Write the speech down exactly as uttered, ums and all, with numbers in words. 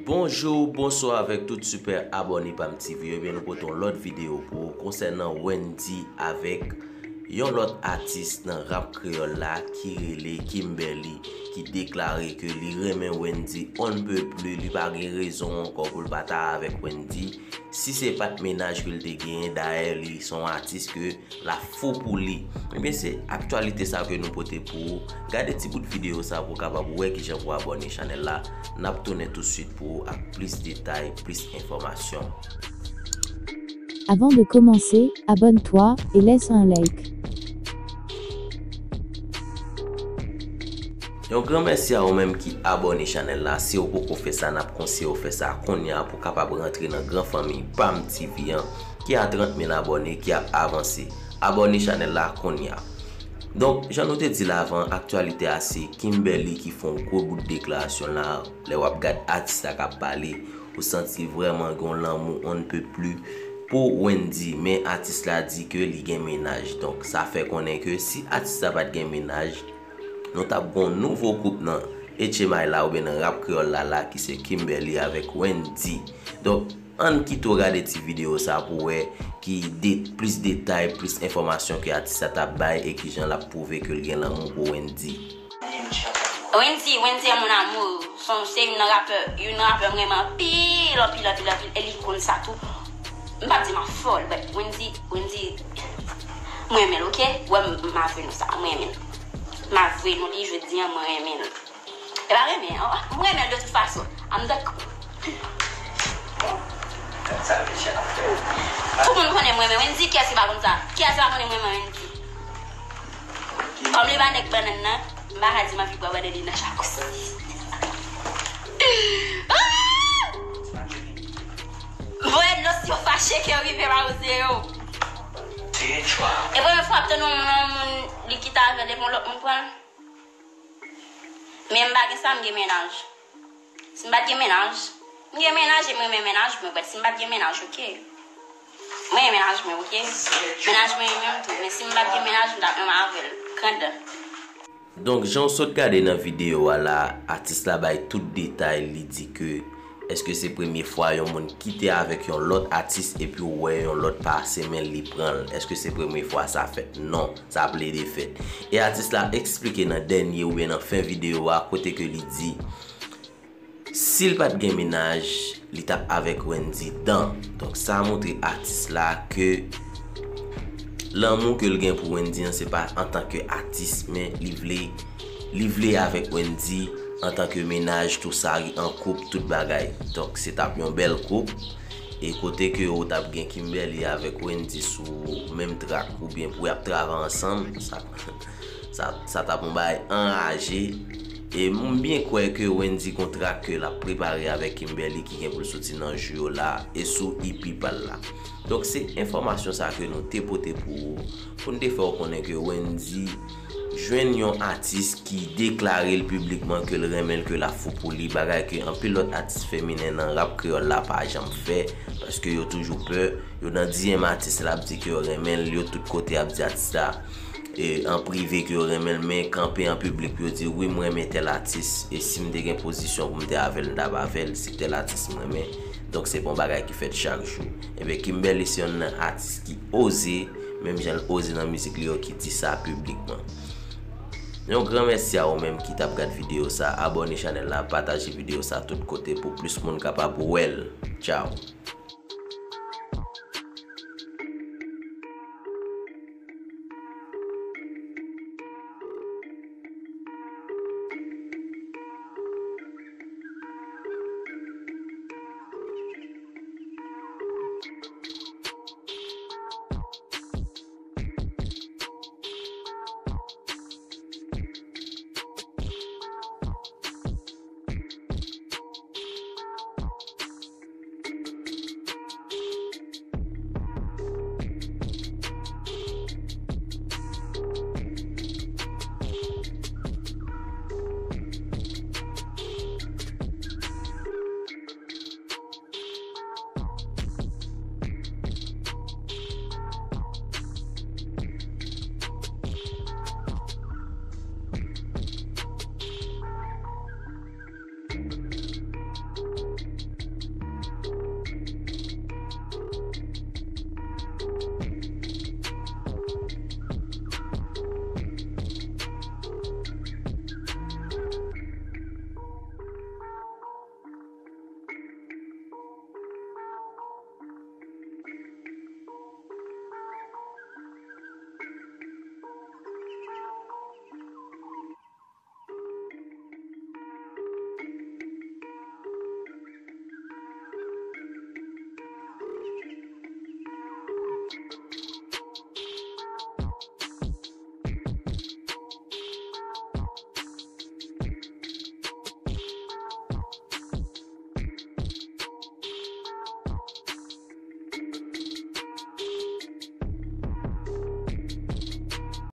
Bonjou, bonswa avèk tout sipè abòne Pam T V yo. Ebyen, nou pote yon lòt videyo pou ou konsènan Wendyy avèk yon lòt atis nan rap kreyòl la ki rele Kimberly, ki deklare ke li renmen Wendyy on ne peut plus, li pa gen rezon ankò pou l pa ta avèk Wendyy. Si se pa t mennaj ke l te genyen, dayè li se yon atis ke l ap fou pou li. Ebyen, se aktyalite sa ke nou pote pou ou. Gade ti bout videyo sa pou w kapab wè kijan pou abòne chanèl la. N ap tounen tousuit pou ou ak plis detay, plis enfòmasyon. Avant de commencer, abonne-toi et laisse un like. Yon gran mèsi a ou menm ki abòne chanèl la. Si w poko fè sa, n ap konseye w fè sa kounye a pou w kapab rantre nan gran fanmi Pam T V an ki a trant mil abòne ki ap avanse. Abòne chanèl la kounye a. Donk, jan nou te di l avan, aktyalite a se Kimberly ki fè yon gwo bout deklarasyon la lè w ap gad atis la k ap pale, ou santi vrèman gen yon lanmou on ne peut plus pou Wendyy, men atis la di ke li gen mennaj. Donk, sa fè konnen ke si atis la pa t gen mennaj, nou t ap gen yon nouvo koup nan H M I la oubyen nan rap kreyòl la la ki se Kimberly avèk Wendyy. Donk, ann kite w gade ti videyo sa pou w wè ki de, plis detay, plis enfòmasyon ke atis la t ap bay e kijan l ap pwouve ke l gen lanmou pou Wendyy. Wendyy, Wendyy est mon amour. Se youn nan rapè, youn nan rapè m renmen anpil, anpil, anpil, anpil. E li konn sa tou. M p ap di m ap fòl, but Wendyy, Wendyy, mwen renmen l, oke? Wè m, m avwe nou sa, mwen renmen l. M avwe nou li jodi an, mwen renmen l. E pa renmen, mwen renmen l de tout fason. I'm the. Tout moun konnen mwen renmen Wendyy, kiyès ki pa konn sa? Kiyès ki pa konnen mwen renmen Wendyy? Kòm li pa nèg bannann nan, m pa ka di m anvi bwè bannann li nan jakouzi. Voye dlo si yo fache ke yo rive pa poze yo. E premye fwa ap tann yon moun, yon moun li kite avè l epi yon lòt moun pran l. Men m pa gen sa, m gen mennaj. Si m pa t gen mennaj, m gen mennaj e m renmen mennaj mwen, but si m pa t gen mennaj, oke. Mwen renmen mennaj mwen, oke. Mennaj mwen renmen m tou, men si m pa t gen mennaj, m t ap menm avè l. Grandan. Donk, jan w sot gade nan videyo a la, atis la bay tout detay, li di ke èske se premye fwa yon moun kite avèk yon lòt atis epi w wè yon lòt pase men li pran l? Èske se premye fwa sa fèt? Non, sa plede fèt. E atis la eksplike nan dènye oubyen nan fen videyo a kote ke li di si l pa t gen mennaj, li t ap avèk Wendyy dan. Donk sa montre atis la ke lanmou ke l gen pou Wendyy an se pa antanke atis, men li vle li vle avèk Wendyy antanke mennaj, tou sa, li an koup, tout bagay. Donk se t ap yon bèl koup. E kote ke ou t ap gen Kimberly avèk Wendyy sou menm trak oubyen pou y ap travay ansanm, sa sa, sa t ap yon bagay anraje. E m byen kwè ke Wendyy gon trak ke l ap prepare avèk Kimberly ki gen pou l soti nan jou yo la e sou E P pa l la. Donk se enfòmasyon sa ke nou te pote pou ou, pou n te fè w konnen ke Wendyy jwenn yon atis ki deklare l piblikman ke l renmen l, ke l ap fou pou li, bagay ke anpil lòt atis feminen nan rap kreyòl la pa janm fè, paske yo toujou pè, yo nan D M atis la ap di ke yo renmen l, yo tout kote ap di atis la e an prive ke yo renmen l, men kanpe an piblik pou yo di wi, m renmen tèl atis, e si m te gen pozisyon pou m te avè l, m t ap avè l, se tèl atis m renmen. Donk se pa yon bagay ki fèt chak jou. Ebyen Kimberly se yonn nan atis ki oze, menm jan l oze nan mizik li yo, ki di sa piblikman. Yon gran mèsi a ou menm ki t ap gad videyo sa, abòne chanèl la, pataje videyo sa tout kote pou plis moun kapab wè l. Tchao.